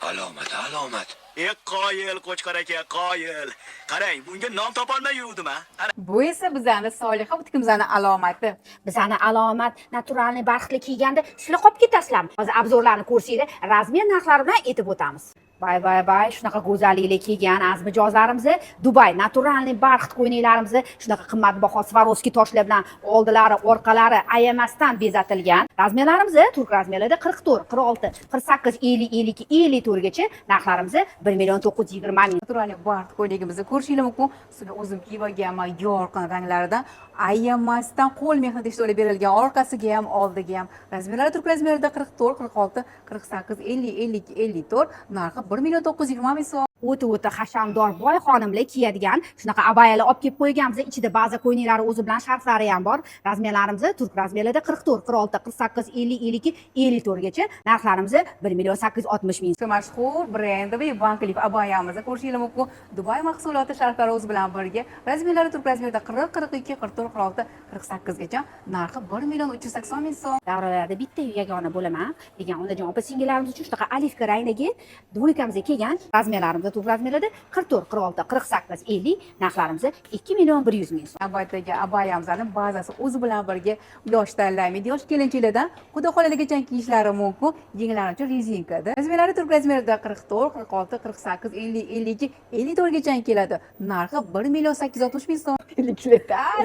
Alomat, alomat. E, qoyil, Qo'chqor aka, qoyil. Qarang, bunga nom topolmay yuruvdim a. Bu esa bizani Soliha butikimizni alomati. Bizani alomat натуральный бархат li kiyganda sizlar qolib ketasizlarmi? Hozir обзор larni ko'rsanglar, размер narxlari bilan aytib o'tamiz. Bay bay bay, shunaqa go'zalliklar kelgan aziz mijozlarimizni Dubay натуральный бархат ko'ylaklarimizni shunaqa qimmatbaho Swarovski toshlar bilan oldilari, orqalari ayamasdan bezatilgan. Размер larimiz turk размер larda 44, 46, 48, 50, 52, 54 gacha, narxlarimiz 1 million 920 ming. Натуральный бархат ko'ylagimizni ko'rishingiz mumkin. Ustida o'zim kiyib olganman, yorqin ranglaridan, ayamasdan qo'l mehnati ishlab berilgan, orqasiga ham, oldiga ham. Размер lari turk размер ida 44, 46, 48, 50, 52, 54, narxi 1 million 920 ming so'm. O'ta o'ta hashamdor boy xonimlar kiyadigan shunaqa abayalar olib kelib qo'yganmiz. Ichida baza ko'ylaklari, o'zi bilan sharflari ham bor. Размер larimiz turk размер larda 44, 46, 48, 50, 52, 54 gacha, narxlarimiz 1 million 860 ming. Shu mashhur брендовый Van Cleef abayamizni ko'rishingiz mumkin. Dubay mahsuloti, sharflari o'zi bilan birga. Размер lari turk размер ida 40, 42, 44, 46, 48 gacha, narxi 1 million 380 ming so'm. Davralarda bitta yagona bo'laman degan onajon, opa singillarimiz uchun shunaqa оливка rangdagi двойка mizga kelgan. Размер larimiz turk размер larda 44, 46, 48, 50, narxlarimiz 2 million 100 ming so'm. Navbatdagi abayamizni bazasi o'zi bilan birga yosh tanlamaydi. Yosh kelinchaklardan xudo xohlagacha kiyishlari mumkin. Yenglari uchun rezinkada. Размер lari turk размер ida 44, 46, 48, 50, 52, 54 gacha keladi. Narxi 1 million 860 ming so'm.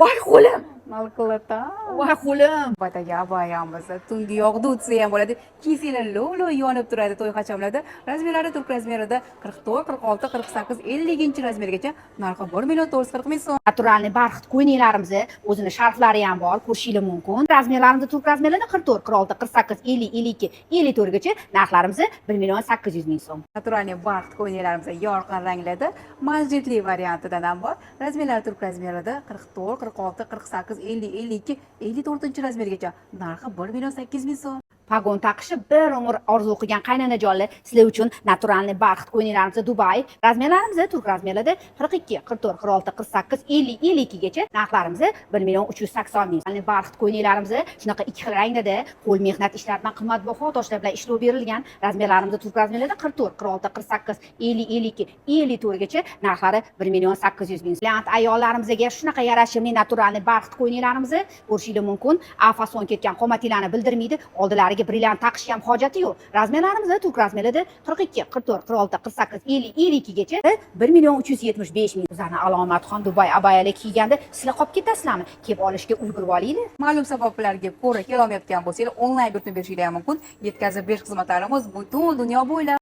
Voy qo'lim! Malkulata. Voy qo'lim! Navbatdagi abayamiz tungi yog'du desa ham bo'ladi. Kiysanglar lov-lov yonib turadi to'y hashamlarda. Размер lari turk размер ida 44, 46, 48, 50 размер gacha, narxi 1 million 440 ming so'm. Натуральный бархат ko'ylaklarimiz o'zini sharflari ham bor, ko'rishinglar mumkin. Размер larimiz turk размер larda 44, 46, 48, 50, 52, 54 gacha, narxlarimiz 1 million 800 ming so'm. Натуральный бархат ko'ylaklarimiz yorqin ranglarda, manjetli variantidan ham bor. Размер lari turk размер ida 44, 46, 48, 50, 52, 54 размер gacha, narxi 1 million 800 ming so'm. Pogon taqishi bir umr orzu qilgan qaynanajonlar, sizlar uchun натуральный бархат ko'ylaklarimiz Dubay. Размер larimiz turk размер larda 42, 44, 46, 48, 50, 52 gacha, narxlarimiz 1 million 380 ming. Бархат ko'ylaklarimiz shunaqa ikki xil rangda, qo'l mehnat ishlari bilan, qimmatbaho toshlar bilan ishlov berilgan. Размер larimiz turk размер larda 44, 46, 48, 50, 52, 54 gacha, narxlari 1 million 800 ming. Brilliant ayollarimizga shunaqa yarashimli натуральный бархат ko'ylaklarimizni ko'rishingiz mumkin. A fason ketgan qomatinglarni bildirmaydi, oldilariga brilliant taqishga ham hojati yo'q. Размер larimiz turk размер larda 42, 44, 46, 48, 50, 52 gacha, 1 million 375 ming. Bizani alomatxon Dubay abayalar kiyganda sizlar qolib ketasizlarmi? Kelib olishga ulgurib olinglar. Ma'lum sabablarga ko'ra kelolmayotgan bo'lsanglar, onlayn buyurtma berishinglar ham mumkin. Yetkazib berish xizmatlarimiz butun dunyo bo'ylab.